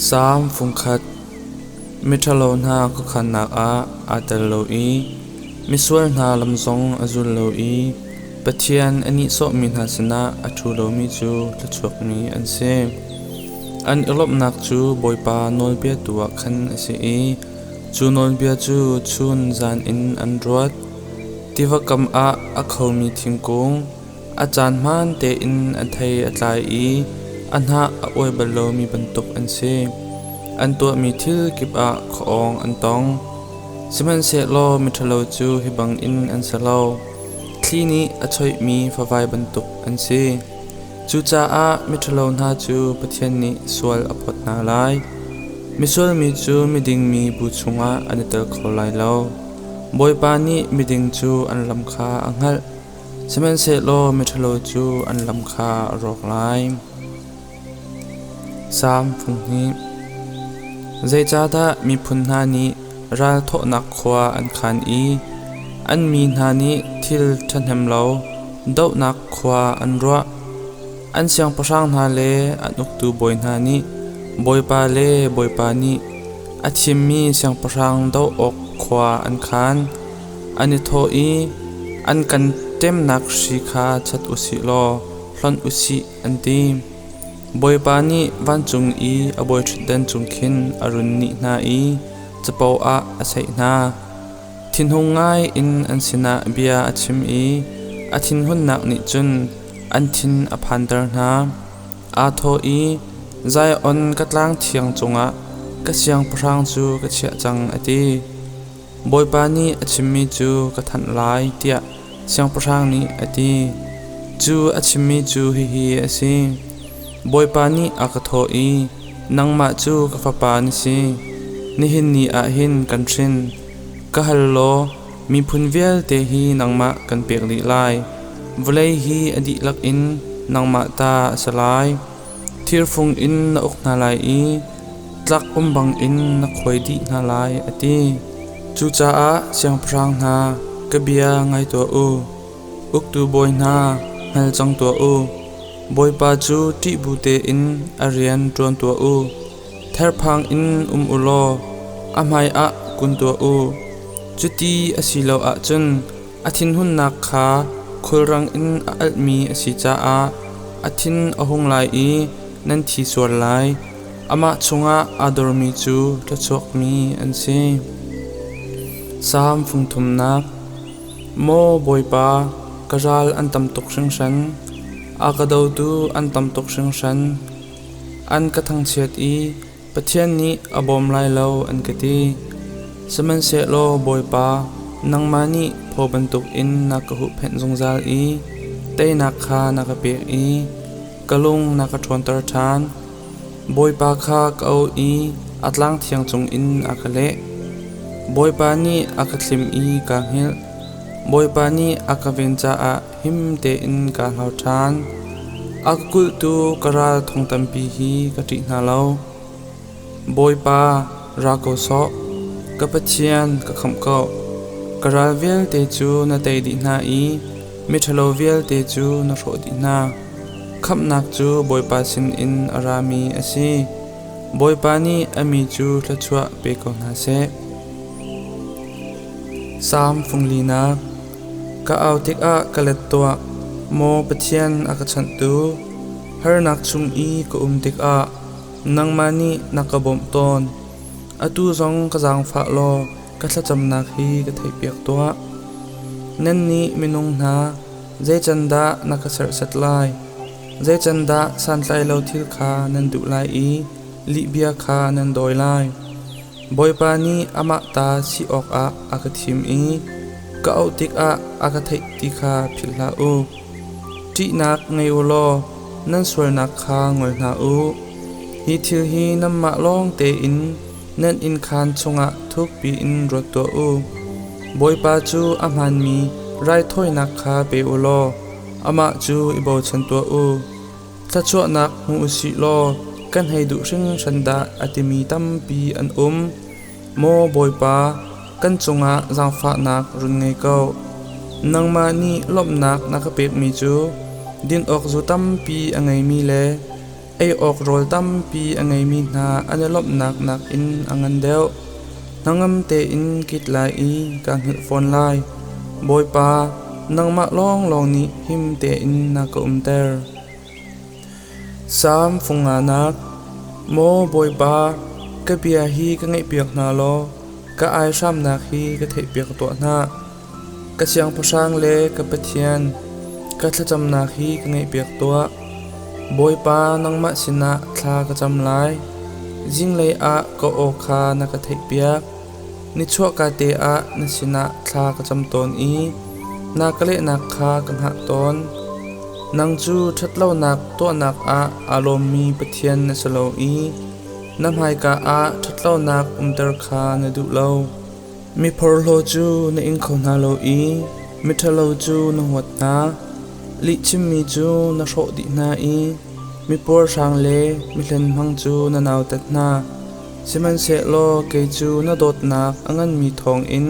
Salm fungkhat. Miṭhalo hna khuakhannak ah aa tel lo i misual hna lam zong a zul lo i Pathian a nihsawhmi hna sinah a ṭhu lomi cu thluachuakmi an si. An i lawmhnak cu Bawipa nawlbia tu ah khan a si i cu nawlbia cu chun zan in an ruat. Tiva kam ah a khomi thingkung, a caan hmaan tein a thei a tlai i a hnah a uai bal lomi bantuk an si. An tuahmi thil kip ah khuaawng an tong. Sihmanhsehlaw miṭhalo cu hi bangin an si lo. Thli nih a choihmi favai bantuk an si. Cucaah miṭhalo hna cu Pathian nih sual a phawt hna lai. Misual mi cu miding mi bu chungah an i tel kho lai lo. Bawipa nih miding cu an lam kha a hngalh, sihmanhsehlaw miṭhalo cu an lam kha a rawk lai. Salm 2. Zeicahdah miphun hna nih ral thawhnak khua an khan i an mi hna nih thil ṭhahnem lo dohnak khua an ruah? An siangpahrang hna le an uktu bawi hna nih Bawipa le Bawipa nih a thimmi siangpahrang doh awk khua an khan. An i thawh i, An kan ṭemnak hri kha chat u sih law hlonh u sih, an ti. Bawipa nih vancung i a bawiṭhutdan cung khin a run nih hna i capo ah a saih hna. Thinhung ngai in an sinah bia a chim i a thinhunnak nih cun an thin a phanter hna. Aa thawh i, Zion ka tlang thiang cungah ka siangpahrang cu ka chiah cang, a ti. Bawipa nih a chimmi cu ka thanh lai, tiah siangpahrang nih a ti. Cu a chimmi cu hihi a si: Bawipa nih a ka thawh i, Nangmah cu ka fapa na si, nihin ni ah hin kan hrin. Ka hal law miphun vialte hi nangmah kan pek dih lai. Vawlei hi a dihlak in nangmah ta a si lai. Thirfung in na uk hna lai i tlak um bangin na khuai dih hna lai, a ti. Cucaah siangpahrang hna, ka bia ngai tuah u. Uktu bawi hna, hngal cang tuah u. Bawipa cu ṭih bu tein a rian ṭuan tuah u. Therphang in um u law a hmaiah kun tuah u. Cuti a si lo ahcun a thinhunnak kha khulrang in a alhmi a si caah a thin a hung lai i nan thi sual lai. Amah chungah aa dormi cu thluachuakmi an si. Salm fungthumnak. Maw Bawipa, ka ral an tam tuk hringhran, a ka dotu an tam tuk hringhran. An ka thangchiat i Pathian nih a bawm lai lo an ka ti. Sihmanhsehlaw Bawipa, nangmah nih phaw bantukin na ka huhphenh zungzal i teinak kha na ka pek i ka lung na ka ṭhawnter ṭhan. Bawipa kha ka auh i a tlang thiang cungin a ka leh. Bawipa nih a ka thlim i kaa hngilh. Bawipa nih a ka ven caah him tein kaa hlau ṭhan. A ka kulhtu ka ral thong tampi hi ka ṭih hna lo. Bawipa, ra ko sawh! Ka Pathian, ka khamh ko. Ka ral vialte cu na tei dih hna i miṭhalo vialte cu na hrawh dih hna. Khamhnak cu Bawipa sinin a rami a si. Bawipa nih a mi cu thluachuah pe ko hna seh. Salm funglinak. Ka au tikah ka let tuah, maw Pathian a ka chanhtu. Harnak chung i ka um tikah nangmah nih na ka bawmh tawn. Atu zong ka zaangfah law ka thlacamnak hi ka theihpiak tuah. Nannih minung hna, zei can dah na ka serhsat lai? Zei can dah santlai lo thil kha nan duh lai i lihbia kha nan dawi lai? Bawipa nih amah ta si awkah a ka thim i ka auh tikah a ka theih ti kha philh hlah u. Ṭihnak ngei u law nan sualnak kha ngol hna u. Hi thil hi nanmah lawng tein nan innkhaan chungah thukpi in ruat tuah u. Bawipa cu a hmaanmi raithawinak kha pe u law amah cu i bochan tuah u. Thluachuahnak hmu u sih law kan hei duh hringhran dah a timi tampi an um. Maw Bawipa, kan cungah zaangfahnak run ngei ko. Nangmah nih lawmhnak na ka pekmi cu din awk zu tampi a ngeimi le Ei awk rawl tampi a ngeimi hna an i lawmhnak nakin a ngan deuh. Hnangam tein kit lai i kaa hngilh fawn lai. Bawipa, nangmah lawnglawng nih him tein na ka umter. Salm funganak. Maw Bawipa, ka bia hi ka ngaihpiak hna law ka aihramnak hi ka theihpiak tuah hna. Ka siangpahrang le ka Pathian, ka thlacamnak hi ka ngaihpiak tuah. Bawipa, nangmah sinah thla ka cam lai. Zinglei ah ka aw kha na ka theihpiak. Nichuahkate ah na sinah thla ka cam tawn i na ka lehnak kha ka hngah tawn. Nang cu ṭhatlonak tuahnak ah aa lawmmi Pathian na si lo i na hmaika ah ṭhatlonak umter kha na duh lo. Mi phorhlaw cu na ing kho hna lo i miṭhalo cu na huat hna. Lihchimmi cu na hrawh dih hna i mipuarhrang le mihlenhmang cu na nautat hna. Sihmanhsehlaw kei cu na dawtnak a nganmi thawngin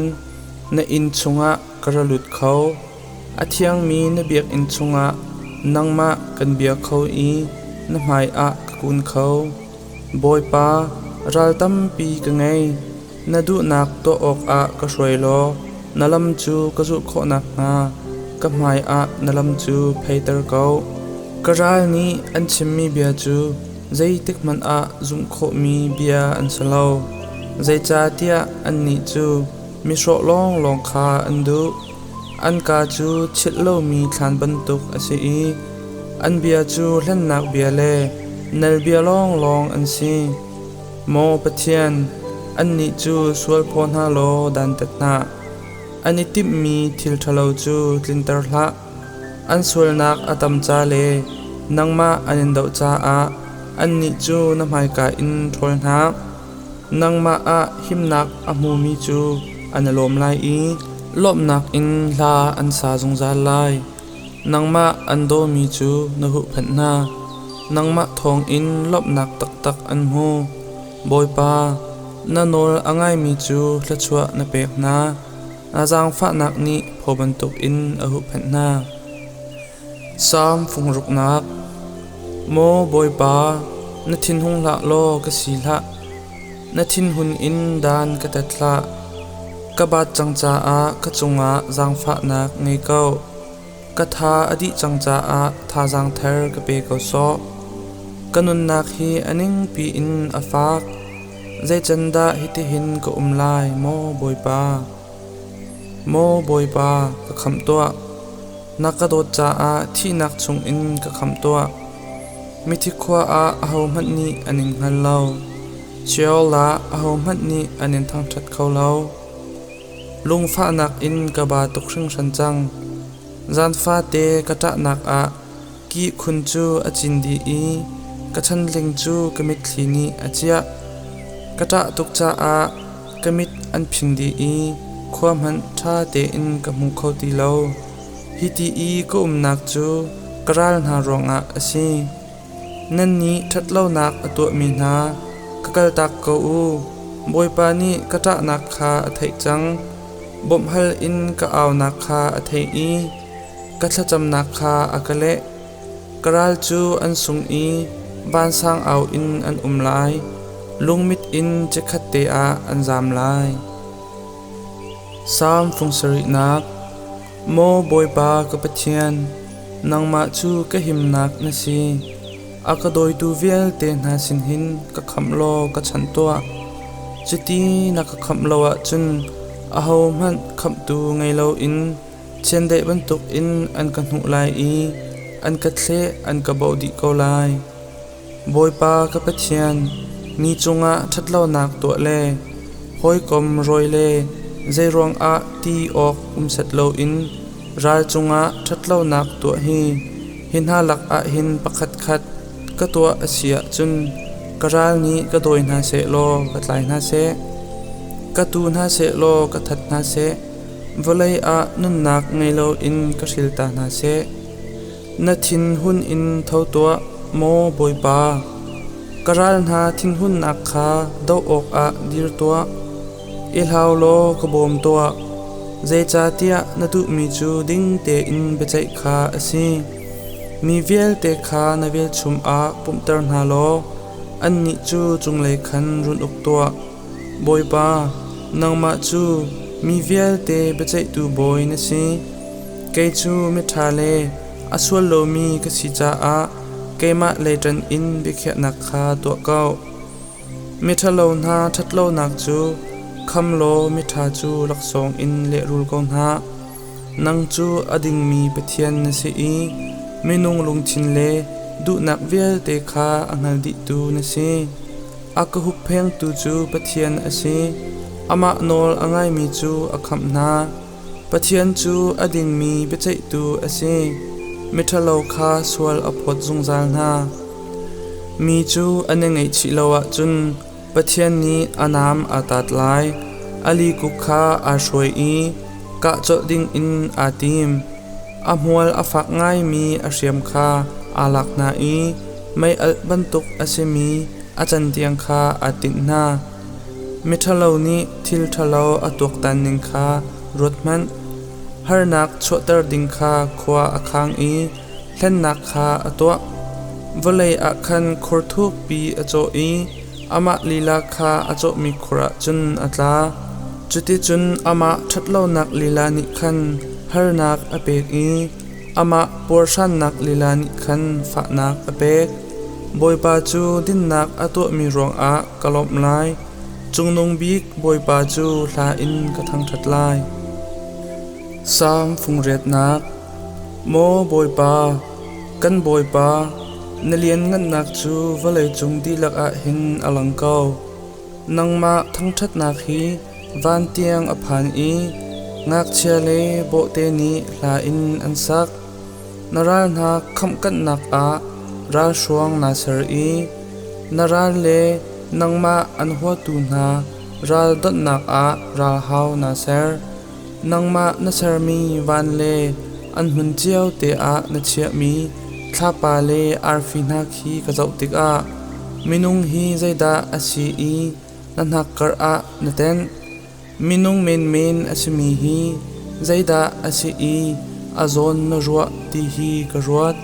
na inn chungah ka ra lut kho. A thiangmi na biakinn chungah nangmah kan bia kho i na hmaiah ka kun kho. Bawipa, ral tampi ka ngei. Na duhnak tuah awkah ka hruai law na lam cu ka zulh khawh nakhnga ka hmaiah na lam cu pheiter ko. Ka ral nih an chimmi bia cu zeitikhmanh ah zumh khawhmi bia an si lo, zeicahtiah annih cu mihrawh lawnglawng kha an duh. An kaa cu chilh lomi thlan bantuk a si i an bia cu hlennak bia le nal bia lawnglawng an si. Maw Pathian, annih cu sual phaw hna law dantat hna. An i timhmi thil ṭhalo cu tlinter hlah. An sualnak a tam ca le nangmah an in doh caah annih cu na hmaika in ṭhawl hna. Nangmah ah himnak a hmumi cu an i lawm lai i lawmhnak in hla an sa zungzal lai. Nangmah an dawmi cu na huhphenh hna. Nangmah thawngin lawmhnak taktak an hmu. Bawipa, na nawl a ngaimi cu thluachuah na pek hna. Na zaangfahnak nih phaw bantukin a huhphenh hna. Salm fungruknak. Maw Bawipa, na thinhung hlah law ka si hlah. Na thinhun in dan ka tat hlah. Ka baat cang caah ka cungah zaangfahnak ngei ko. Ka tha a dih cang caah thazaang thar ka pe ko sawh. Ka nunnak hi a ningpi in a fak. Zeicandah hitihin ka um lai, maw Bawipa? Maw Bawipa, ka khamh tuah. Na ka dawt caah thihnak chungin ka khamh tuah. Mithi khua ah ahohmanh nih an in hngal lo. Sheol ah ahohmanh nih an in thangṭhat kho lo. Lungfahnak in ka ba tuk hringhran cang. Zan fate ka ṭahnak ah kihkhun cu a cin dih i ka chanhling cu ka mitthli nih a ciah. Ka ṭah tuk caah ka mit an phing dih i khua hmanh ṭha tein ka hmu kho ti lo. Hiti i ka umnak cu ka ral hna ruangah a si. Nannih ṭhatlonak a tuahmi hna, ka kaltak ko u. Bawipa nih ka ṭahnak kha a theih cang. Bawmh hal in ka aunak kha a theih i ka thlacamnak kha a ka leh. Ka ral cu an sung i vansang au in an um lai. Lungmit in chikkhatte ah an zaam lai. Salm fung sarihnak. Maw Bawipa ka Pathian, nangmah cu ka himnak na si. A ka dawitu vialte hna sin hin ka khamh law ka chanh tuah. Cuti na ka khamh lo ahcun ahohmanh khamhtu ngei loin chiandeih bantukin an ka hnuh lai i an ka thleh an ka bauh dih ko lai. Bawipa ka Pathian, mi cungah ṭhatlonak tuah le hawikom rawi le zeiruangah ti awk um set loin ral cungah ṭhatlonak tuah hi, hi hna lakah hin pakhatkhat ka tuah a si ahcun ka ral nih ka dawi hna sehlaw ka tlai hna seh, ka tu hna sehlaw ka that hna seh, vawlei ah nunnak ngei loin ka hril ta hna seh. Na thinhun in tho tuah, maw Bawipa! Ka ral hna thinhunnak kha doh awkah dir tuah. I hlau law ka bawm tuah, zeicahtiah na duhmi cu ding tein biaceih kha a si. Mi vialte kha na velchum ah pumhter hna law annih cu cunglei khan run uk tuah. Bawipa, nangmah cu mi vialte biaceihtu bawi na si. Kei cu miṭha le a sual lomi ka si caah keimah lei ṭan in biakhiahnak kha tuah ko. Miṭhalo hna ṭhatlonak cu kham law miṭha cu laksawng in lehrul ko hna. Nang cu a dingmi Pathian na si i minung lungthin le duhnak vialte kha a hngal dihtu na si. A ka hupphengtu cu Pathian a si. Amah nawl a ngaimi cu a khamh hna. Pathian cu a dingmi biaceihtu a si. Miṭhalo kha sual a phawt zungzal hna. Mi cu an i ngaihchih lo ahcun Pathian nih a naam aa tat lai. A likuk kha aa hruai i kah colh dingin aa tim. A hmual a fak ngaimi a hriam kha aa lak hna i mei-alh bantuk a simi a cantiang kha aa tinh hna. Miṭhalo nih thil ṭhalo a tuaktan ning kha ruat hmanh. Harnak chuahter ding kha khua a khang i hlennak kha a tuah. Vawlei ah khan khur thukpi a cawh i amah lila kha a cawhmi khur ah cun a tla. Cuticun amah ṭhatlonak lila nih khan harnak a pek i amah puarhrannak lila nih khan fahnak a pek. Bawipa cu dinnak a tuahmi ruangah ka lawmh lai. Cungnung Bik Bawipa cu hla in ka thangṭhat lai. Salm fungriatnak. Maw Bawipa, kan Bawipa, na lianngannak cu vawleicung dihlak ah hin a lang ko. Nangmah thangṭhatnak hi van tiang a phan i ngakchia le bawhte nih hla in an sak. Na ral hna khamhkanhnak ah ralhruang naa ser i na ral le nangmah an huatu hna ral donhnak ah ralhau naa ser. Nangmah na sermi van le an hmun cio te ah na chiahmi thlapa le arfi hna khi ka zoh tikah minung hi zeidah a si i na hnakkar ah na tenh? Minung menmen a simi hi zeidah a si i a zawn na ruah ti hi ka ruat.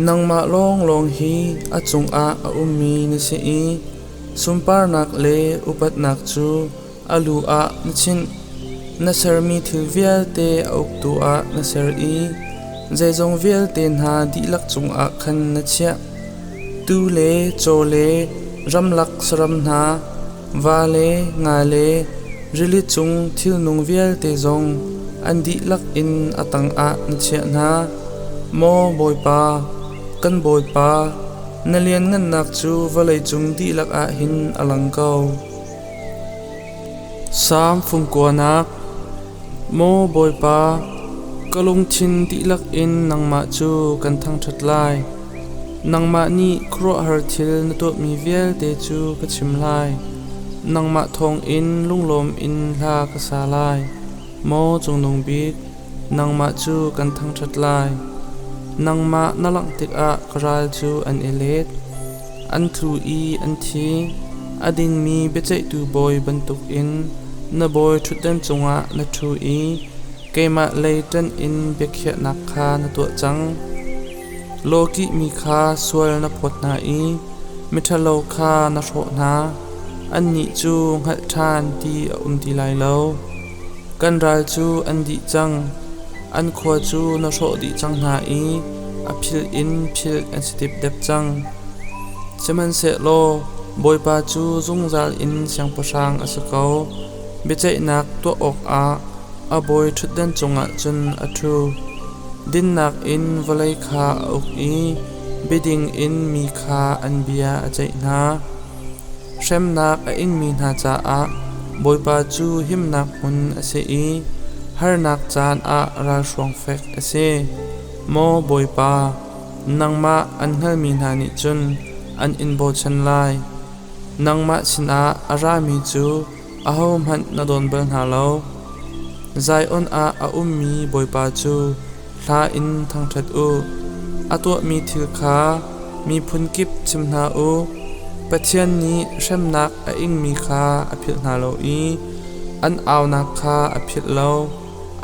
Nangmah lawnglawng hi a cungah a ummi na si i sunparnak le upatnak cu a lu ah na chinh. Na sermi thil vialte a uktu ah na ser i zeizong vialte hna dihlak cungah khan na chiah. Tuu le caw le ramlak saram hna, va le nga le rili cung thilnung vialte zong an dihlak in a tangah na chiah hna. Maw Bawipa, kan Bawipa, na lianngannak cu vawleicung dihlak ah hin a lang ko. Salm fungkuanak. Maw Bawipa, ka lungthin dihlak in nangmah cu kan thangṭhat lai. Nangmah nih khuaruahhar thil na tuahmi vialte cu ka chim lai. Nangmah thawngin lunglawm in hla ka sa lai. Maw Cungnung Bik, nangmah cu kan thangṭhat lai. Nangmah na langh tikah ka ral cu an i let. An tlu i an thi. A dingmi biaceihtu bawi bantukin na bawi ṭhutdan cungah na ṭhu i keimah lei ṭanh in biakhiahnak kha na tuah cang. Lawkihmi kha sual na phawt hna i miṭhalo kha na hrawh hna. Annih cu hngalh ṭhan ti a um ti lai lo. Kan ral cu an dih cang. An khua cu na hrawh dih cang hna i a philh in philh an si dipdep cang. Sihmanhsehlaw Bawipa cu zungzal in siangpahrang a si ko. Biaceihnak tuah awkah a bawi ṭhutdan cungah cun a ṭhu. Dinnak in vawlei kha a uk i biading in mi kha an bia a ceih hna. Hremnak a ingmi hna caah Bawipa cu himnak hmun a si i harnak caan ah ralhruang fek a si. Maw Bawipa, nangmah an hngalmi hna nih cun an in bochan lai. Nangmah sinah a rami cu ahohmanh na dawn bal hna lo. Zion ah a ummi Bawipa cu hla in thangṭhat u. A tuahmi thil kha miphun kip chim hna u. Pathian nih hremnak a ingmi kha a philh hna lo i an aunak kha a philh lo.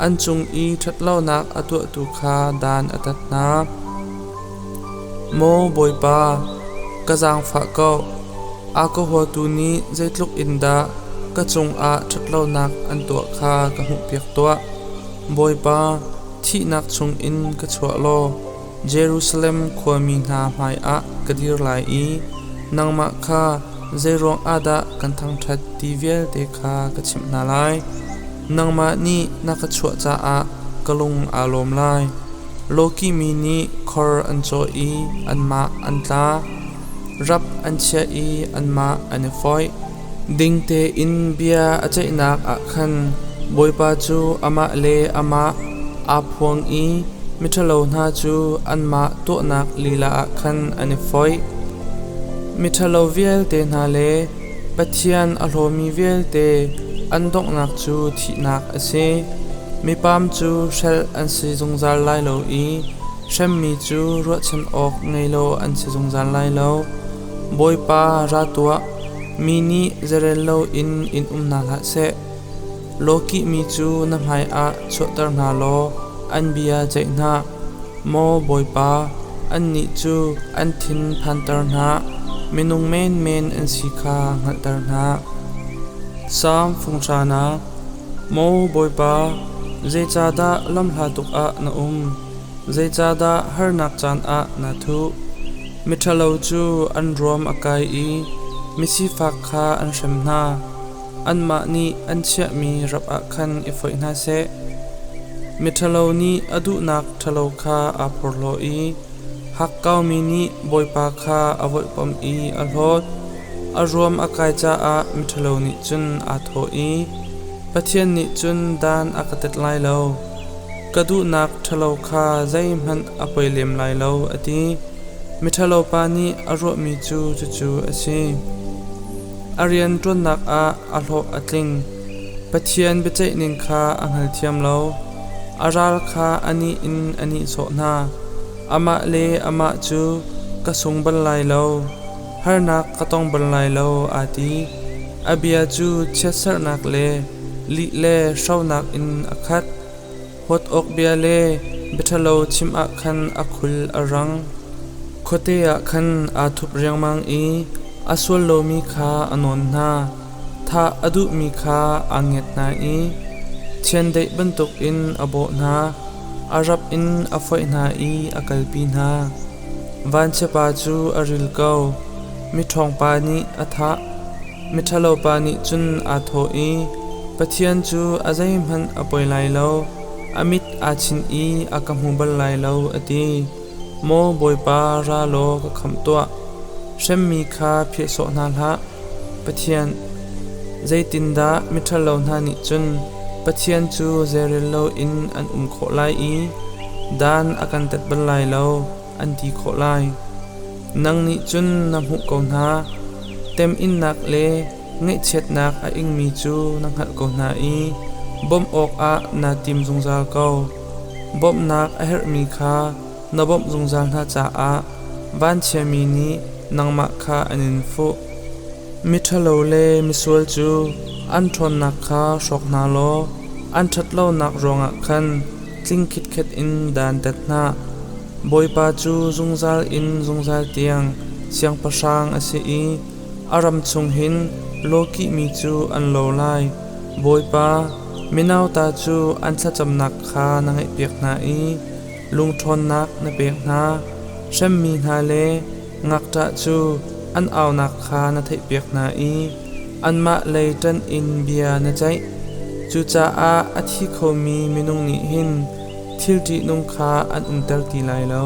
An cung i ṭhatlonak a tuahtu kha dan a tat hna. Maw Bawipa, ka zaangfah ko. A ka huatu nih zeitluk in dah ka cungah ṭhatlonak an tuah kha ka hmuhpiak tuah. Bawipa, thihnak chungin ka chuah law Jerusalem khuami hna hmaiah ka dir lai i nangmah kha zeiruang ah dah kan thangṭhat ti vialte kha ka chimh hna lai. Nangmah nih na ka chuah caah ka lung aa lawm lai. Lawkihmi nih khor an cawh i anmah an tla. Rap an chiah i anmah an i foih. Ding tein bia a ceihnak ah khan Bawipa cu amah le amah aa phuang i miṭhalo hna cu anmah tuahnak lila ah khan an i foih. Miṭhalo vialte hna le Pathian a hlawmi vialte an donghnak cu thihnak a si. Mipam cu hrelh an si zungzal lai lo i hremmi cu ruahchan awk ngei lo an si zungzal lai lo. Bawipa, ra tuah! Mi nih zeirel loin in um hna hlah seh. Lawkihmi cu na hmaiah chuahter hna law an bia ceih hna. Maw Bawipa, annih cu an thin phanter hna, minung menmen an si kha hngalhter hna. Salm fung hranak. Maw Bawipa, zeicahdah lamhla tuk ah na um? Zeicahdah harnak caan ah naa thuh? Miṭhalo cu an ruam a kai i misifak kha an hrem hna. Anmah nih an chiahmi rap ah khan i foih hna seh. Miṭhalo nih a duhnak ṭhalo kha aa phorhlaw i hakkaumi nih Bawipa kha a volhpamh i a hlawt. A ruam a kai caah miṭhalo nih cun aa thawh i, Pathian nih cun dan a ka tet lai lo. Ka duhnak ṭhalo kha zeihmanh a poi lem lai lo, a ti. Miṭhalo pa nih a ruahmi cu cucu a si. A rian ṭuannak ah a hlawh a tling. Pathian biaceihning kha a hngalthiam lo. A ral kha a nih in a nihsawh hna. Amah le amah cu ka sung bal lai lo, harnak ka tong bal lai lo, aa ti. A bia cu chiatserhnak le lih le hronak in a khat. Huat awk bia le biaṭhalo chim ah khan a khul a rang. Khuate ah khan aa thup riangmang i a sual lomi kha a nawn hna. Thah a duhmi kha aa ngiat hna i chiandeih bantukin a bawh hna. A rap in a foih hna i a kalpi hna. Vanchiapa cu a ril ko. Miṭhawngpa nih a thah. Miṭhalopa nih cun aa thawh i, Pathian cu a zeihmanh a poi lai lo, a mit aa chinh i a ka hmu bal lai lo, a ti. Maw Bawipa, ra law ka khamh tuah. Hremmi kha philh sawh hna hlah. Pathian, zeitindah miṭhalo hna nih cun Pathian cu zeirel loin an um khawh lai i dan a kan tat bal lai lo, an ti khawh lai? Nang nih cun na hmuh ko hna. Teminnak le ngaihchiatnak a ingmi cu na hngalh ko hna i bawmh awkah naa tim zungzal ko. Bawmhnak a herhmi kha na bawmh zungzal hna caah vanchiami nih nangmah kha an in fuh. Miṭhalo le misual cu an ṭhawnnak kha hrawk hna law an ṭhatlonak ruangah khan tling khitkhet in dan tat hna. Bawipa cu zungzal in zungzal tiang siangpahrang a si i a ram chung hin lawkihmi cu an lo lai. Bawipa, minauta cu an thlacamnak kha na ngaihpiak hna i lungṭhawnnak na pek hna. Hremmi hna le ngakṭah cu an aunak kha na theihpiak hna i anmah lei ṭanh in bia na ceih. Cucaah a thi khomi minung nih hin thil ṭihnung kha an umter ti lai lo.